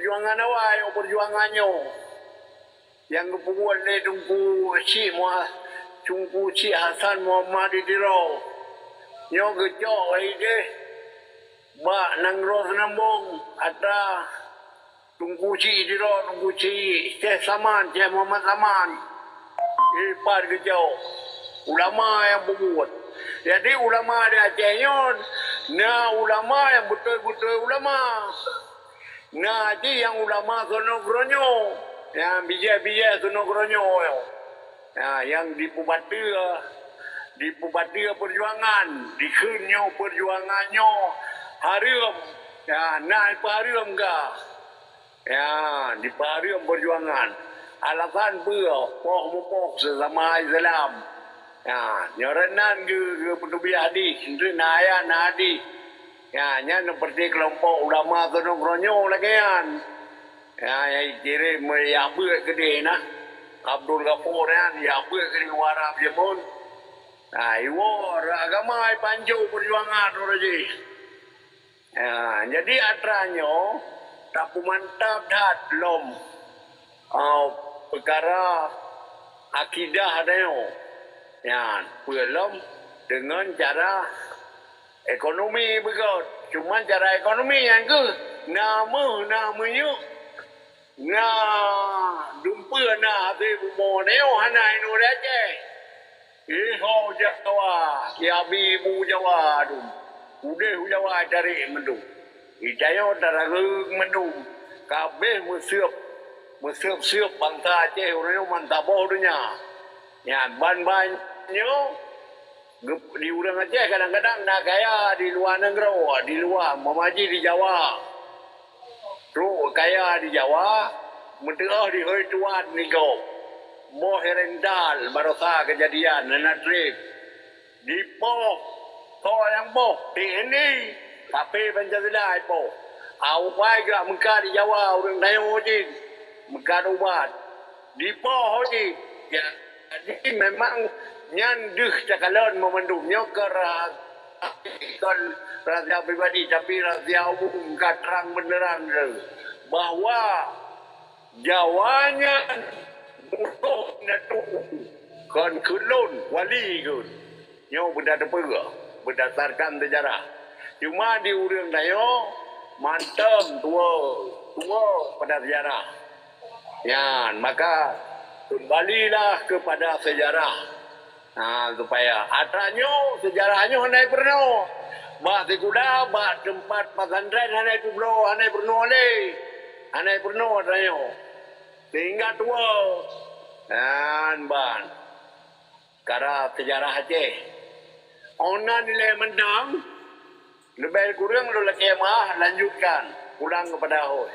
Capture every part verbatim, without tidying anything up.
peujuangan awai, peujuangan nyoe nyang geupeubuet lé Teungku Chik Muha-, Teungku Chik Hasan Muhammad di Tiro. Nyoe geucok ideh bak nanggroe Seunambong atra Teungku Chik Tiro, Teungku Chik Syekh Saman, Syekh Muhammad Saman. Ipat geucok ulama nyang peubuet. Jadi ulama di Aceh nyoe na ulama nyang beutôi-beutôi ulama. Na cit nyang ulama sono keureunyong, nyang bijéh-bijéh sono keureunyong. Ya, nyang dipeubateue, dipeubateue peujuangan, dikheun nyoe peujuangan nyoe hareuem. Ya, na ipeuhareuem ga. Ya, dipeuhareuem peujuangan. Alasan peue? Poh mupoh seusama Islam. Ya, nyoe nan geu-, geupeuteubiet hadih, na ayat na hadih. Ya, nyan seperti kelompok ulama sono keureunyong lagée nyan. Ya, nyang kirém jak beuet keudeh na. Abdul Ghafur nyan jak beuet keudeh u Arab Jameun. Ha, iwoe agama ipanjoe peujuangan uroe jih. Ha, jadi atra nyoe tapeumantap that lom, ha, peukara akidah tanyoe. Nyan, peue lom deungon cara ekonomi beugöt. Cuma cara ekonomi nyan keuh na meuh, na meunyeuk, na dumpeue, na hase bumoe, nyoe hana inoe di Aceh. Iho Jawa, kiabi bu Jawa dum. Udeh u Jawa cari mandum. Itanyoe tarageueng mandum. Kabeh meuseuep, meuseuep-seuep bansa Aceh uroe nyoe ban saboh donya. Nyan ban-ban nyoe Geup-, di ureuëng Aceh kadang-kadang na kaya di luwa nanggroe, di luwa, meumaji di Jawa. Trok kaya di Jawa, meuteuoh di hôi tuan di gob. Boh rental barosa keujadian, hana treb. Dipoh, soe nyang poh? T N I, tapi Pancasila ipoh. Awai geujak meukat di Jawa, ureuëng tanyoe jih meukat ubat. Dipoh jih. Jadi memang nyan deuh takalon meumandum nyoe keu rahasia, kon rahasia pribadi, tapi rahasia umum ka trang beuneuran lé bahwa Jawa nyan butoh neutôh kon keu lôn wali keuh. Nyoe beutateupeue beudasarkan seujarah. Cuma di ureuëng tanyoe mantong tuwoe, tuwoe pada seujarah. Nyan, maka keumbalilah keupada seujarah. Ha, supaya atra nyoe seujarah nyoe hana ipeurunoe. Bak sikula, bak teumpat pesantren hana ipeubloe, hana ipeurunoe lé. Hana ipeurunoe atra nyoe. Sehingga tuwoe. Nyan ban. Kara seujarah Aceh. Óh nan ilée mantong, leubeh kureueng lôn lakée meu'ah, lanjutkan pulang keupada hôi.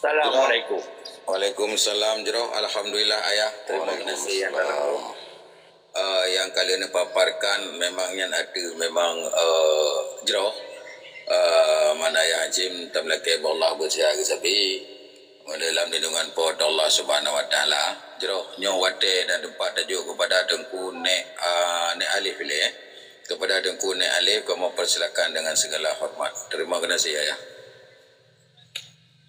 Assalamualaikum. Waalaikumsalam, Jroh. Alhamdulillah, Ayah. Terima kasih yang dalam. Eh, yang kalian paparkan memang nyan ateueh memang, eh, Jroh. Eh, mana Ayah Hashim tam lakée bak Allah beusia geusabi. Meunyoe lam lindungan Po teu Allah Subhanahu Wa Taala, Jroh, nyoe watée dan teumpat tajok keupada Teungku Nek, ah, Nek Alif ilée. Keupada Teungku Nek Alif, kamoe persilakan dengan segala hormat. Terima kasih, Ayah.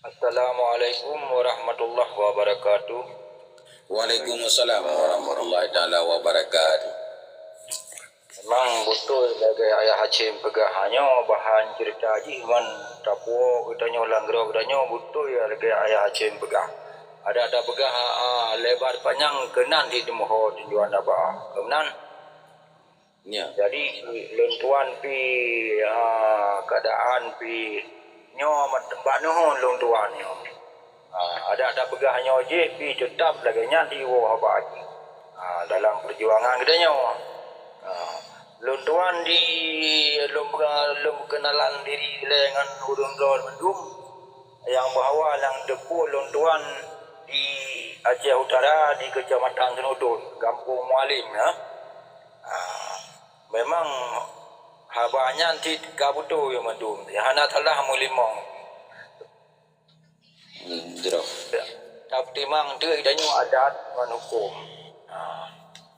Assalamualaikum warahmatullahi wabarakatuh. Waalaikumsalam warahmatullahi taala wabarakatuh. Memang beutôi lagée Ayah Hashim peugah, nyoe bahan ceurita jih ngon tapuwoe geutanyoe lam droe geutanyoe beutôi lagée Ayah Hashim peugah. Adak tapeugah, a, lebar panyang keunan di teumeuho tujuan haba. Keunan. Ya. Jadi, lôn tuan pi, a, keadaan pi nyoe mat-, bak neuhon lôn tuan nyoe. Ha, adak tapeugah nyoe jih pi teutap lagée nyan di woe haba jih. Ha, dalam peujuangan geutanyoe. Ha, lôn tuan di lôn, lôn keunalan diri lé ngon ureuëng droe mandum nyang bahwa nyang teupeu lôn tuan di Aceh Utara di Keucamatan Seunudon, Gampông Mualim, ya. Ha, memang haba nyan cit ka beutôi mandum, hana salah meulimong. Hmm, Jroh. Tapeutimang teuk tanyoe adat ngon huköm. Ha.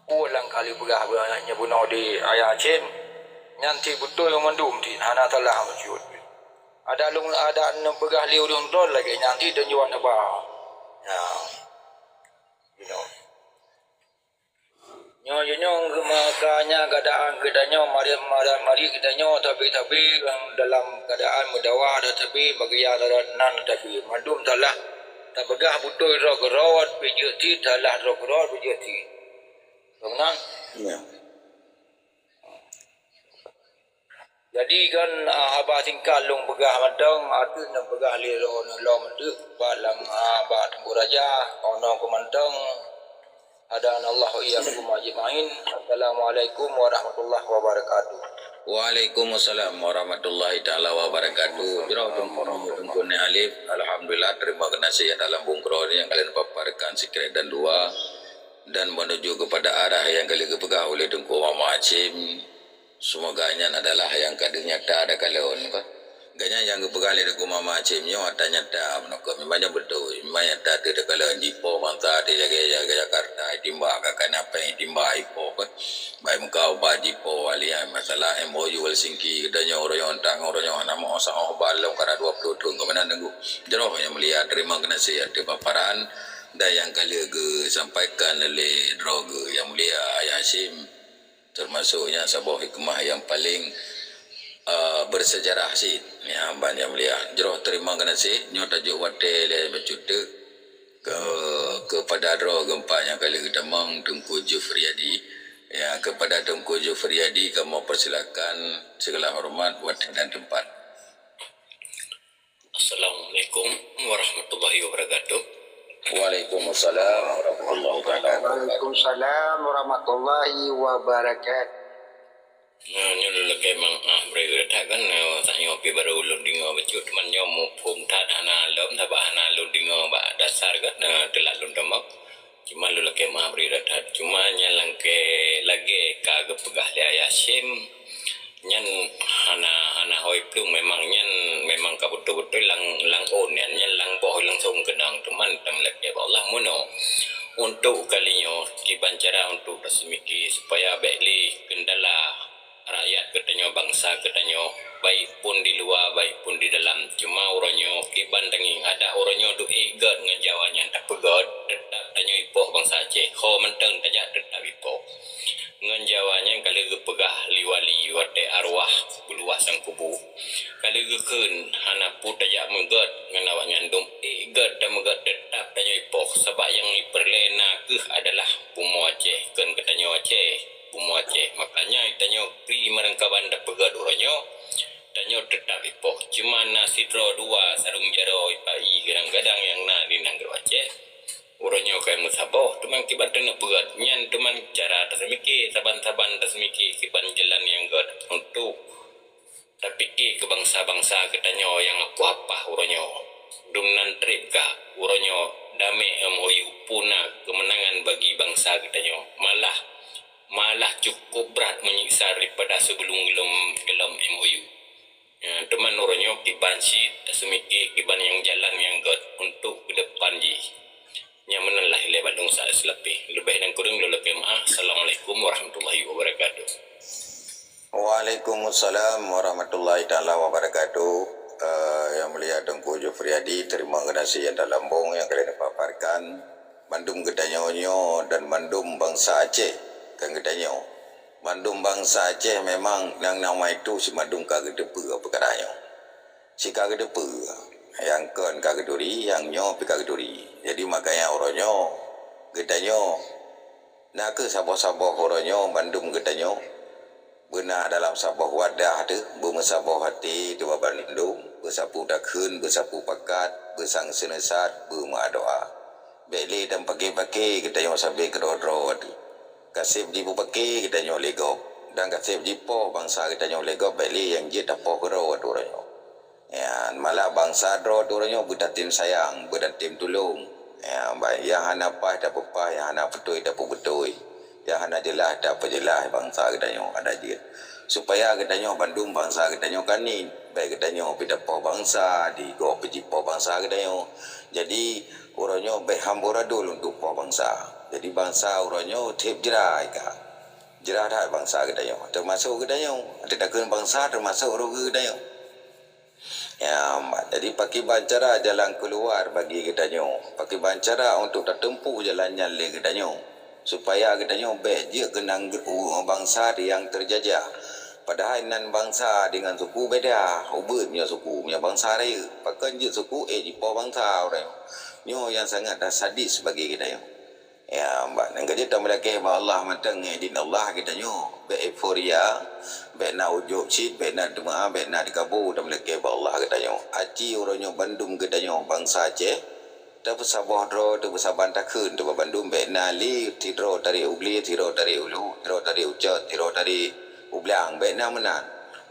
Peue nyang ka lheueh peugah nyoe bunoe di Ayah Hashim, nyan cit beutôi mandum cit, hana salah meucue. Ada lôn, ada neupeugah lé ulôn droe lagée nyan cit tujuan neuba. Ya. You know. Nyoe, nyoe, nyoe maka nyan keadaan geutanyoe, mari, mari, mari geutanyoe tabi-tabi dalam keadaan meudawa dan tabi, bagian nan tabi. Mandum salah tapeugah beutôi droe keudroe, pih jeuet cit, salah droe keudroe, pih jeuet cit. Beuna? Ya. Jadi kan, ah, haba singkat lôn peugah mantong, ateueh nyang peugah lé droeneuh lom teuk, bak lam, ah, bak Teungku Raja, keunoe keuh mantong. Hadanallahu wa iyyakum ajmain. Assalamualaikum warahmatullahi wabarakatuh. Waalaikumsalam warahmatullahi taala wabarakatuh. Jroh Teungku, Teungku Nek Alif, alhamdulillah, terima kasih atas lambung keudroe nyang kalian paparkan sikrék dan dua, dan menuju kepada arah yang kali geupeugah oleh Teungku Muhammad Hasyim. Semoga nyan adalah nyang ka deuh nyata takalon, bah. Gobnyan nyang geupeugah lé Teungku Muhammad Hasyim nyoe ata nyata meunoe keuh, memang nyan beutôi. Memang nyata teuh takalon jipo bansa di lagée Jakarta, itimbak ka kana péng, itimbak ipo, bah. Bah meuka ubat jipo, alian masalah M O U Helsinki, geutanyoe uroe nyoe tang, uroe nyoe hana meuoh saoh ubat lom karab dua ploh thon keuh meunan Teungku. Jroh Yang Mulia, terima kasih atas paparan dan nyang ka lheueh geusampaikan lé droe geuh Yang Mulia Ayah Hasyim. Termasuk nyan saboh hikmah nyang paléng, eh, bersejarah cit. Ya, ban Yang Mulia. Jroh terima kasih, nyoe tajok watée lé bacut teuk ke, kepada droe geuh pat nyang ka lheueh geutamong Teungku Jufriyadi. Ya, kepada Teungku Jufriyadi kamoe persilakan segala hormat, watée dan tempat. Assalamualaikum warahmatullahi wabarakatuh. Waalaikumsalam warahmatullahi wabarakatuh. Waalaikumsalam warahmatullahi wabarakatuh. Nah, nyoe lôn lakée meu'ah bri that kan, eh, tanyoe pih barô lôn deungoe bacut, teuma nyoe muphom that hana lom, sabab hana lôn deungoe bak dasar kan, eh, teulat lôn tamong. Cuma lôn lakée meu'ah bri that. Cuma nyang lakée lagée ka geupeugah lé Ayah Hasyim, nyan hana, hana hôi plueng, memang nyan memang ka beutôi-beutôi lam, lam ôn nyan, nyan lam boh langsong keunong, teuma tameulakée bak Allah meunoe. Untuk kali nyoe, kiban cara untuk taseumiké supaya bék lé keundala rakyat geutanyoe, bansa geutanyoe, baik pun di luwa, baik pun di dalam. Cuma uroe nyoe kiban tangieng, adak uroe nyoe duek ék gét ngon Jawa nyan tapeugét, teutap tanyoe ipoh bansa Aceh. Ho mantong tajak teutap ipoh. Ngon Jawa nyan ka lheueh geupeugah lé wali watée arwah beuluwah sang kubu. Ka lheueh geukheun hana peue tajak meugét ngon awaknyan, dum ék gét tameugét, teutap tanyoe ipoh. Sabab nyang jipeureulée nakeuh adalah bumoe Aceh, kon geutanyoe Aceh. Bumoe Aceh. Makanya tanyoe pri meurangkaban tapeugét uroe nyoe, tanyoe teutap ipoh. Cuma na sidroe dua sarong jaroe ipa-i gadang-gadang nyang na di nanggroe Aceh. Uroe nyoe ka meusaboh, teuma kiban taneuk peugét nyan, teuma cara taseumiké, saban-saban taseumiké kiban jalan nyang gét untuk tapiké keu bansa-bansa geutanyoe nyang apoh apah uroe nyoe. Dum nan treb kah uroe nyoe damé M O U puna keumeunangan bagi bansa geutanyoe. Malah, malah cukup brat menyiksa daripada sebelum gelom, gelom M O U. Ya, teuma uroe nyoe kiban cit taseumiké kiban nyang jalan nyang gét untuk keudepan jih. Nyan meunan lah ilée bandum saat seulapeh. Leubeh dan kureueng lôn lakée meu'ah. Assalamualaikum warahmatullahi wabarakatuh. Waalaikumsalam warahmatullahi taala wabarakatuh. Eh, Yang Mulia Teungku Jufriyadi, terima kasih atas lambung nyang kalian paparkan. Mandum geutanyoe nyoe dan mandum bansa Aceh, kon geutanyoe. Mandum bansa Aceh memang nyang nama itu si mandum ka geuteupeue peukara nyoe. Si ka geuteupeue, nyang kon ka geuturi, nyang nyoe pih ka geuturi. Jadi makanya uroe nyoe geutanyoe nakeuh saboh-saboh uroe nyoe bandum geutanyoe beuna dalam saboh wadah teuh, beumeusaboh até teuh bandum, beusapeue takheun, beusapeue pakat, beusang seuneusat, beumeudoa. Bék lé dan paké-paké geutanyoe sabe keudroe-droe teuh. Kaseb jipeupaké geutanyoe lé gob, dan kaseb jipoh bansa geutanyoe lé gob, bék lé nyang jeuet tapoh keudroe teuh uroe nyoe. Ya, malah bansa droe teuh uroe nyoe beutatem sayang, beutatem tulông. Ya, ba-, nyang hana paih tapeupah, nyang hana beutôi tapeubeutôi, nyang hana jeulaih tapeujeulaih bansa geutanyoe hana jeuet. Supaya geutanyoe bandum bansa geutanyoe ka niet, bék geutanyoe pih tapoh bansa, di gob pih jipoh bansa geutanyoe. Jadi, uroe nyoe bék hamburadul untuk poh bansa. Jadi, bansa uroe nyoe theb jrai ka. Jrai that bansa geutanyoe, teumasok geutanyoe. Teutakheun bansa teumasok uroe geutanyoe. Ya, jadi pakriban cara jalan keuluwa bagi geutanyoe? Pakriban cara untuk tateumpôh jalan nyan lé geutanyoe, supaya geutanyoe bék jeuet keu nanggroe bansa nyang teujajah? Padahai nan bansa deungon suku beda. Ubeuet nyoe suku, nyoe bansa rayeuk. Pakon jeuet suku ék jipo bansa ureuëng? Nyoe nyang sangat sadis bagi geutanyoe. Ya, bak nyan ka jeuet tameulakée bak Allah mantong ngon idin Allah geutanyoe. Bék euforia, bék na ujub cit, bék na teuma, bék na dikabô, tameulakée bak Allah geutanyoe. Aci uroe nyoe bandum geutanyoe bansa Aceh, tapeusaboh droe, tapeusaban takheun, tapeusaban bandum, bék na lé sidroe tarek u glé, sidroe tarek u lhok, sidroe tarek u cot, sidroe tarek u blang, bék na meunan.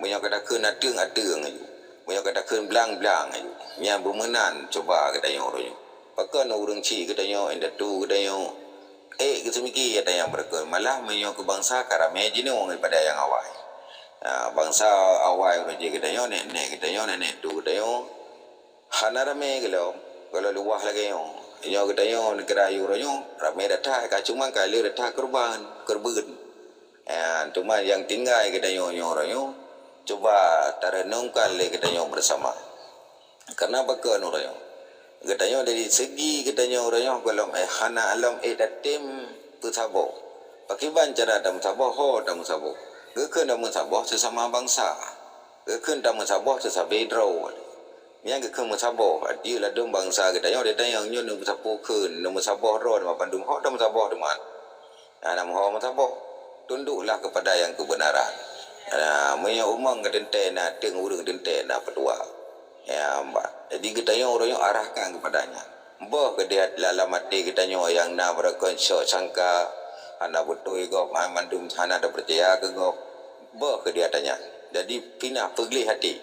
Meunyoe ka takheun ateueng, ateueng aju. Meunyoe ka takheun blang, blang aju. Nyan beumeunan cuba geutanyoe uroe nyoe. Pakon ureuëng chik geutanyoe, indatu geutanyoe, ék geuseumiki ata nyang beureukat. Malah meunyoe keu bansa ka ramé jinoe daripada nyang awai. Ha, bansa awai uroe jih geutanyoe, nek-nek geutanyoe, nenek tu geutanyoe, hana ramé gohlom, gohlom luwah lagée nyoe. Nyoe geutanyoe neugara yue uroe nyoe, ramé that-that, ka cuma ka lheueh that-that keureubeuen, keureubeuen. Ya, teuma nyang tinggai geutanyoe nyoe uroe nyoe, cuba tareunongkan lé geutanyoe beusama. Kareuna pakon uroe nyoe? Geutanyoe dari segi geutanyoe uroe nyoe gohlom éh hana lom éh tatem peusaboh. Pakriban cara tameusaboh? Ho tameusaboh. Geukheun tameusaboh seusama bansa. Geukheun tameusaboh seusabé droe. Nyang geukheun meusaboh, até ladôm bansa geutanyoe, geutanyoe nyoe neumeusaboh kheun, neumeusaboh droe, neumeusaboh bandum, ho tameusaboh teuma. Hana meuho meusaboh. Tunduklah kepada yang kebenaran. Ha, meunyoe umong ka teuntée na, teueng ureuëng teuntée na peutuha. Ya, bah. Jadi geutanyoe uroe nyoe arahkan kepada nyan. Boh keudeh lam até geutanyoe nyang na beureukat syok sangka, hana beutôi gob, mandum hana tapeucaya keu gob. Boh keudeh ata nyan. Jadi pinah peugleh até.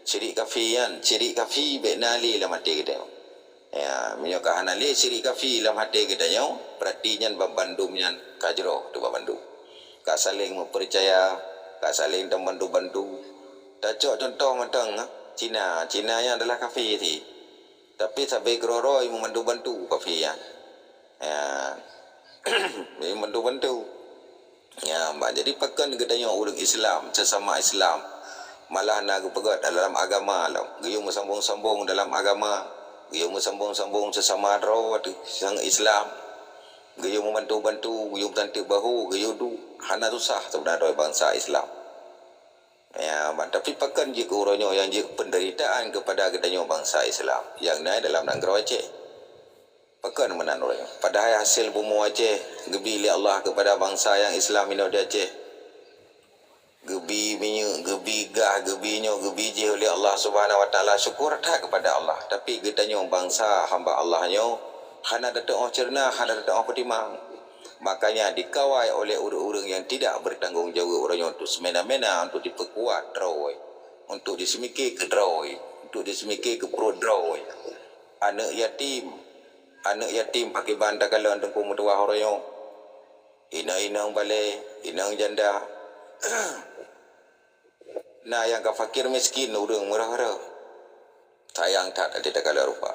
Syirik kafi nyan, syirik kafi bék na lé lam até geutanyoe. Ya, meunyoe ka hana lé syirik kafi lam até geutanyoe, berarti nyan banbandum nyan ka jroh teubak bandum. Ka saléng meupeucaya, ka saléng tameubantu-bantu. Tacok cuntoh mantong, Cina. Cina nyan adalah kafi sit. Tapi sabe keudroe-droe meubantu-bantu kafi nyan. Ya. Meubantu-bantu. Ya, bah, jadi pakon geutanyoe ureuëng Islam, sesama Islam, malah na geupeugét dalam agama lom. Geuyue meusambong-sambong dalam agama, geuyue meusambong-sambong sesama droe teuh, sesama Islam. Geuyue meubantu-bantu, geuyue meutanteuk bahu, geuyue duek. Hana susah seubeuna droe bansa Islam. Ya, bah, tapi pakon jeuet keu uroe nyoe nyang jeuet penderitaan kepada geutanyoe bansa Islam nyang na dalam nanggroe Aceh? Pakon meunan uroe nyoe? Padahai hasé bumoe Aceh geubi lé Allah kepada bansa nyang Islam inoe di Aceh. Geubi minyeuk, geubi gah, geubi nyoe, geubi jih lé Allah Subhanahu wa Taala. Syukur that kepada Allah. Tapi geutanyoe bansa hamba Allah nyoe hana tateuoh ceureunoe, hana tateuoh peutimang. Makanya dikawai oleh ureuëng-ureuëng nyang tidak bertanggung jaweueb uroe nyoe untuk seumena-mena, untuk jipeukuat droe, untuk jiseumike keu droe, untuk jiseumike keu pruet droe. Aneuëk yatim, aneuëk yatim pakriban takalon Teungku meutuwah uroe nyoe. Inong-inong balée, inong janda. Na nyang ka fakir miskin ureuëng meurah-rah. Sayang that até takalon rupa.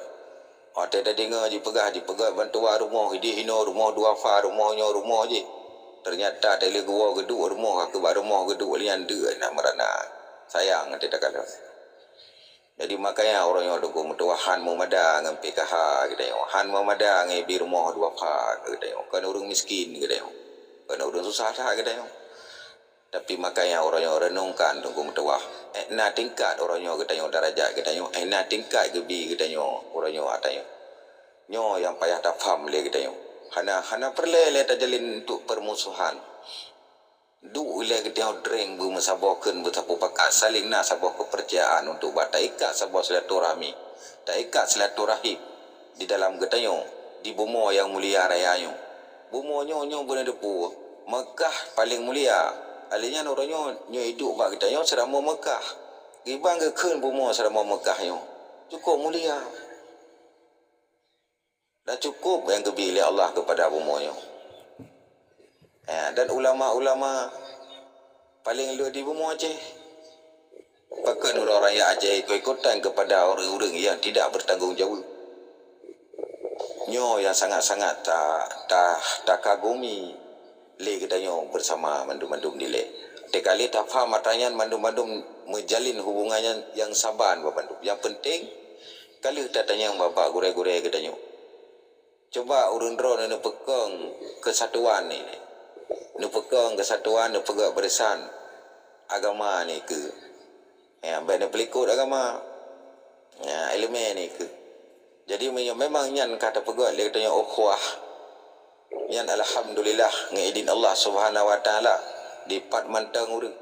Watée tadeungoe jipeugah, jipeugah bantuan rumoh, ideh inoe rumoh duafa, rumoh nyoe rumoh jih. Teunyata teulheueh geuwoe geuduek rumoh, ka keubah rumoh geuduek lian deuk na meurana. Sayang até takalon. Jadi makanya uroe nyoe Teungku meutuwah han meumada ngon P K H geutanyoe, han meumada ngon ibi rumoh duafa geutanyoe. Kon ureuëng miskin geutanyoe. Kon ureuëng susah that geutanyoe. Tapi makanya uroe nyoe reunongkan Teungku meutuwah. Éh na tingkat uroe nyoe geutanyoe, darajat geutanyoe, éh na tingkat geubi geutanyoe uroe nyoe ata nyoe. Nyoe nyang payah tafaham lé geutanyoe. Hana, hana peureulée lé tajalin untuk permusuhan. Duek ilée geutanyoe dreng beumeusaboh kheun, beutapupakat, saléng na saboh keupeurcayaan untuk ba taikat saboh silaturahmi, taikat silaturahim di dalam geutanyoe, di bumoe nyang mulia raya nyoe. Bumoe nyoe, nyoe beuneuteupeu Meukah paleng mulia. Alèh nyan uroe nyoe, nyoe iduek bak geutanyoe seuramoe Meukah. Kiban geukheun bumoe seuramoe Meukah nyoe cukôp mulia. Dan cukôp nyang geubi lé Allah keupada bumoe nyoe. Eh, dan ulama-ulama paleng le di bumoe Aceh. Pakon uroe raya Aceh ikot-ikotan keupada ureuëng-ureuëng nyang tidak bertanggung jawab. Nyoe nyang sangat-sangat ta-, ta-, takagumi lé geutanyoe beusama mandum-mandum dilée. Teuka lé tafaham atra nyan mandum-mandum meujalin hubungan nyang saban bak bandum. Nyang peunteng, ka lheueh tatanyong bak gurée-gurée geutanyoe. Cuba ureuëng droe neupeukong keusatuan ni, neupeukong keusatuan, neupeugah barisan agama ni keu, ya, bék neupeulikot agama, ya, iéleumé ni keu. Jadi meunyoe memang nyan ka tapeugah lé geutanyoe ukhuwah, nyan alhamdulillah ngon idin Allah Subhanahu Wa Taala dipat mantong ureuëng.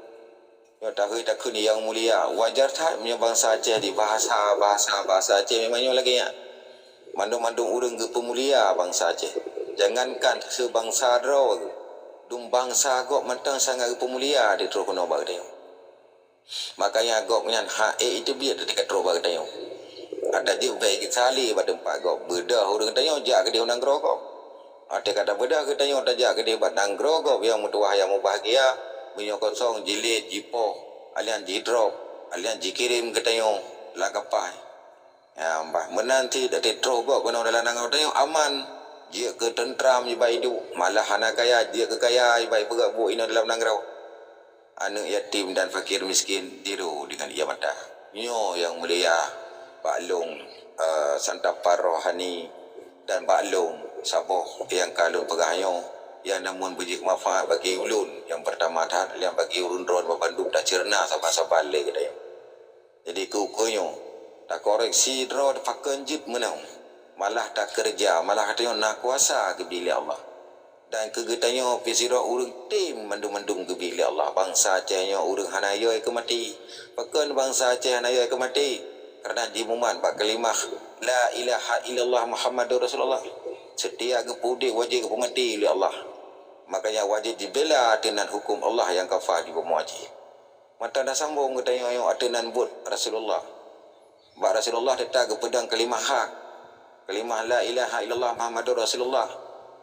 Nyoe takheueh takheun nyang mulia, wajar that meunyoe bansa Aceh di bahasa, bahasa, bahasa Aceh memang nyoe lagée nyan. Mandum-mandum ureuëng geupeumulia bansa Aceh. Jangankan seubangsa droe, dum bansa gob mantong sangat geupeumulia di troh keunoe bak geutanyoe. Makanya gobnyan hak ék iteubiet teuka troh bak geutanyoe. Ada jeuet bék geusalé bak teumpat gob. Beudôh ureuëng geutanyoe jak keudeh u nanggroe gob. Watée ka tabeudôh geutanyoe tajak keudeh bak nanggroe gob nyang meutuwah nyang mubahgia, meunyoe kosong jilét, jipoh, alian jidrop, alian jikirém geutanyoe lam kapai. Ya, bah, meunan cit, watée troh gob keunoe dalam nanggroe tanyoe aman, jeuet keu teuntram jiba idup, malah hana kaya, jeuet keu kaya jiba ipeugah buet inoe dalam nanggroe. Aneuëk yatim dan fakir miskin diru dengan ia mata. Nyoe nyang mulia, bak lôn, eh, santapan rohani dan bak lôn saboh nyang ka lôn peugah nyoe, nyang namun beujeuet manfaat bagi ulôn nyang peurtama that, nyang bagi ureuëng droe bandum taceurna saban-saban lé geutanyoe. Jadi keu ukeue nyoe, takoreksi droe pakon jeuet meunan, malah takeureuja, malah geutanyoe na kuasa geubi lé Allah. Dan keu geutanyoe pih sidroe ureuëng tem mandum-mandum geubi lé Allah. Bansa Aceh nyoe ureuëng hana yoi keu maté. Pakon bansa Aceh hana yoi keu maté? Karena jimumat bak keulimah la ilaha illallah Muhammadur Rasulullah. Setiap geupeu udeb wajéb geupeumaté lé Allah. Makanya wajéb jibela ateueh nan huköm Allah nyang ka fa di bumoe Aceh. Mantong tasambong geutanyoe ateueh nan buet Rasulullah. Bak Rasulullah teutap geupeudong keulimah hak, keulimah la ilaha illallah Muhammadur Rasulullah.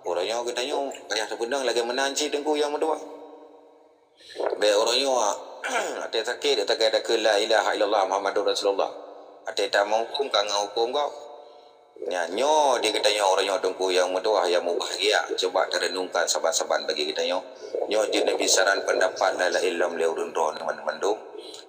Uroe nyoe geutanyoe payah teupeudong lagée meunan cit Teungku nyang meutuah. Bék uroe nyoe, watée sakét, watée ka takheun la ilaha illallah Muhammadur Rasulullah. Watée tameuhuköm ka ngon huköm gob. Nyan nyoe di geutanyoe uroe nyoe Teungku nyang meutuah nyang mubahgia, cuba tareunungkan saban-saban bagi geutanyoe. Nyoe jeuet neubi saran peundapat laén-laén lom lé ureuëng droe mandum-mandum.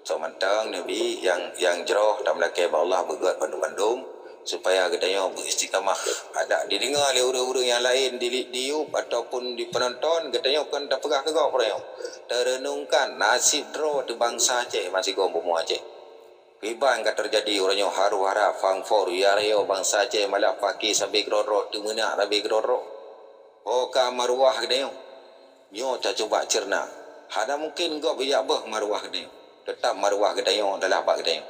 Soe mantong neubi nyang, nyang jroh tameulakée bak Allah beugét bandum-bandum, supaya geutanyoe beuistiqamah. Adak dideungoe lé ureuëng-ureuëng nyang laén di, di YouTube ataupun di peunonton, geutanyoe kon tapeugah keu gob uroe nyoe. Tareunungkan naseb droe teuh bansa Aceh bansigom bumoe Aceh. Kiban ka teujadi uroe nyoe haru-hara, fangfo, ruyah-riyô bansa Aceh malah paki sabe keudroe-droe, teumeunak sabe keudroe-droe. Ho ka maruwah geutanyoe. Nyoe tacuba ceurna. Hana mungken gob ijak beuh maruwah geutanyoe. Teutap maruwah geutanyoe adalah bak geutanyoe.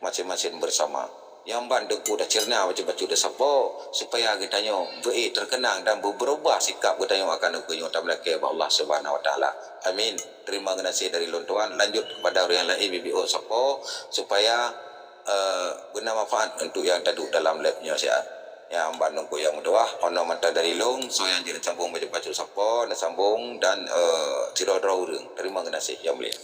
Maséng-maséng beusama. Nyang ban Teungku taceurna bacut-bacut tasapo, supaya geutanyoe beu-ék teukeunang dan beu-, beurubah sikap geutanyoe akan ukeue nyoe tameulakée bak Allah Subhanahu Wa Taala. Amin. Terima geunaséh dari lôn tuan. Lanjut kepada ureuëng nyang laén bibiôh sapo supaya, eh, beuna manfaat untuk nyang taduek dalam live nyoe siat. Nyang ban Teungku nyang meutuah, ono mantong dari lôn, soe nyang jeuet sambong bacut-bacut sapo, na sambong dan, eh, sidroe-droe ureuëng. Terima geunaséh, nyang mulia.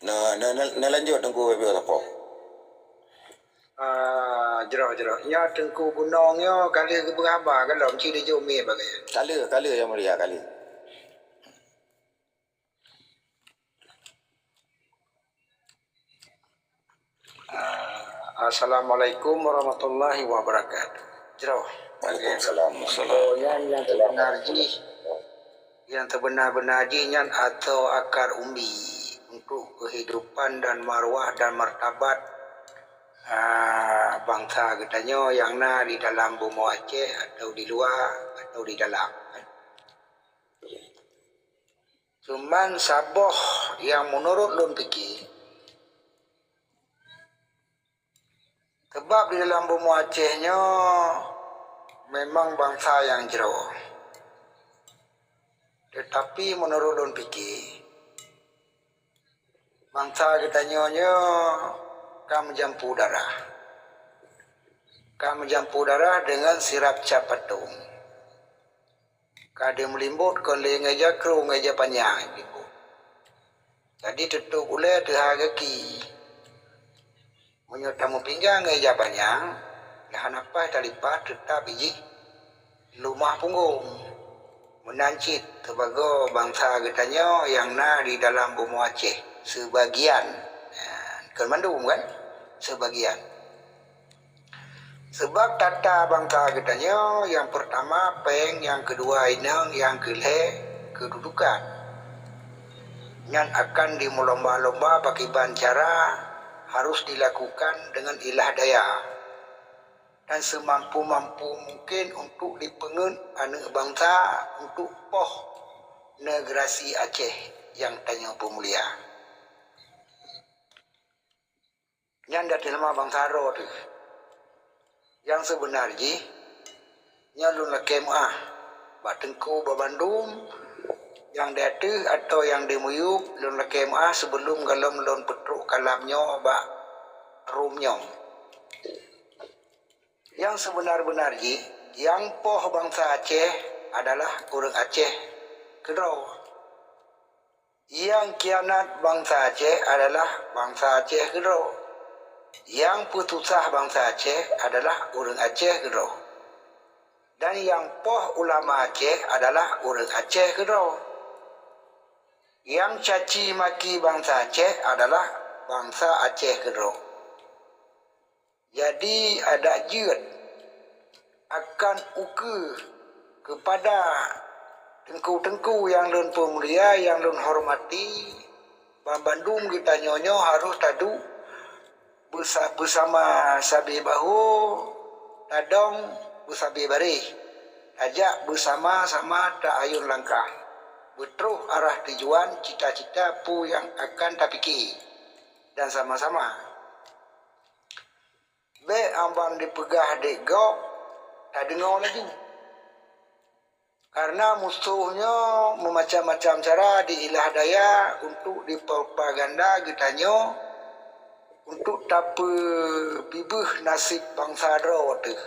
Na, na, na, na lanjut Teungku Febio sapo? Ah, jroh, jroh. Nyoe Teungku Gunong nyoe ka lheueh geupeugah haba ka lom, ci dijok mic bagai. Ka lheueh, ka lheueh, Yang Mulia, ka lheueh. Ah, Assalamualaikum warahmatullahi wabarakatuh. Jroh. Waalaikumsalam. Oh, nyan nyang teubeuna jih, nyang teubeuna-beuna jih nyan atau akar umbi untuk kehidupan dan maruah dan martabat, ah, bansa geutanyoe nyang na di dalam bumoe Aceh atau di luwa atau di dalam. Cuman saboh nyang meunurot lôn pike, sebab di dalam bumoe Aceh nyoe memang bansa nyang jroh. Teutapi meunurot lôn pike, bansa geutanyoe nyoe ka meujampu darah. Ka meujampu darah deungon sirab cap patong. Ka deuh meulimbot kon lé ngon ija kru ngon ija panyang meulimbot. Jadi teutôp ulée teuha gaki. Meunyoe tameupinggang ngon ija panyang, dah hana paih talipat teutap ijih. lumah punggong. Meunan cit teubagoe bansa geutanyoe nyang na di dalam bumoe Aceh, seubagian. Kon mandum kan? Seubagian. Sabab tata bansa geutanyoe nyang peurtama péng, nyang keudua inong, nyang keulhée keududukan. Nyan akan dimeulomba-lomba pakriban cara harôh dilakukan deungon ilah daya dan seumampu-mampu mungken untuk dipeungeuet aneuëk bansa untuk poh neugara Aceh nyang tanyoe peumulia. Nyan dati nama bansa droe teuh. Nyang seubeuna jih, nyoe lôn lakée meuáh bak teungku banmandum nyang di ateueh atawa nyang di miyueb, lôn lakée meuáh sibeulom gohlom lôn peutrok kalam nyoe bak rumoh nyoe. Nyang seubeuna-beuna jih, nyang poh bansa Aceh adalah ureuëng Aceh keudroe. Nyang khianat bansa Aceh adalah bansa Aceh keudroe. Nyang peususah bansa Aceh adalah ureuëng Aceh keudroe. Dan nyang poh ulama Aceh adalah ureuëng Aceh keudroe. Nyang caci maki bansa Aceh adalah bansa Aceh keudroe. Jadi adak jeuet akan ukeue keupada teungku-teungku nyang lôn peumulia, nyang lôn hormati, banmandum geutanyoe nyoe harôh taduek beusa-, beusama sabe bahu, tadong beusabe baréh, tajak beusama-sama ta-ayun langkah, beutroh arah tujuan cita-cita peue nyang akan tapike, dan sama-sama. Bék ambang dipeugah dék gob, tadeungoe laju. Kareuna musoh nyoe meumacam-macam cara diilah daya untuk dipropaganda geutanyoe untuk tapeubibeuh naseb bansa droe teuh.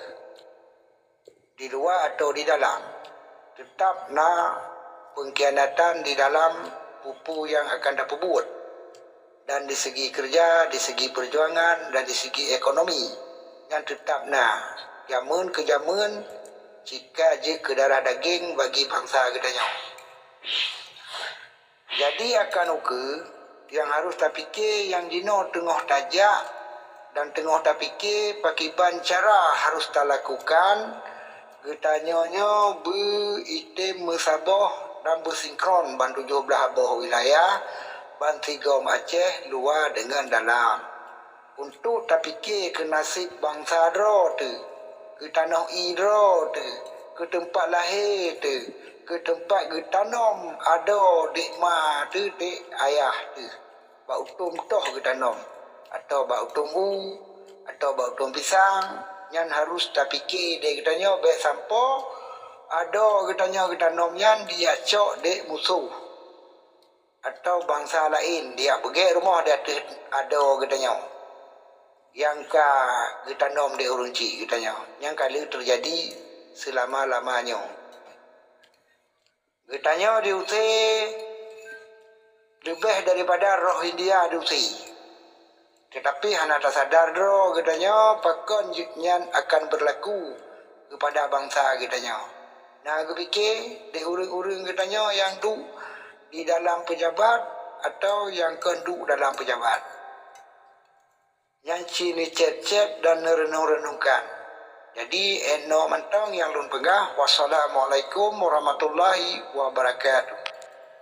Di luwa atawa di dalam, teutab na peungkhianatan di dalam peue-peue nyang akan tapeubuet, dan di segi keureuja, di segi peurjuangan, dan di segi ekonomi, nyan teutab na jameun keu jameun cika jeuet keu darah dageng bagi bansa geutanyoe. Jadi akan ukeue nyang harôh tapike nyang jinoe teungoh tajak dan teungoh tapike pakriban cara harôh talakukan, geutanyoe nyoe beu item meusaboh dan beusinkron ban tujoh blaih boh wilayah ban sigom Aceh luwa deungon dalam. Untuk tapike keu naseb bansa droe teuh, keu tanoh ie droe teuh, keu teumpat lahé teuh, keu teumpat geutanom adoe dék ma teuh, dék ayah teuh, bak utom toh geutanom, atawa bak utom u, atawa bak utom pisang, nyan harôh tapike dék geutanyoe bék sampoe adoe geutanyoe geutanom nyan jicok dék musoh atawa bansa laén jijak beugét rumoh di ateueh adoe geutanyoe nyang ka geutanom lé ureuëng chik geutanyoe, nyang ka lheueh teujadi seulama-lama nyoe. Geutanyoe jiusé leubeh daripada roh India jiusé. Teutapi hana tasadar droe geutanyoe pakon jeuet nyan akan beurlaku keupada bansa geutanyoe. Na geupike lé ureuëng-ureuëng geutanyoe nyang duek di dalam peujabat atawa nyang kon duek dalam peujabat. Nyan cit neucét-cét dan neureunong-reunongkan. Jadi, 'oh noe mantong nyang lôn peugah. Wassalamualaikum warahmatullahi wabarakatuh.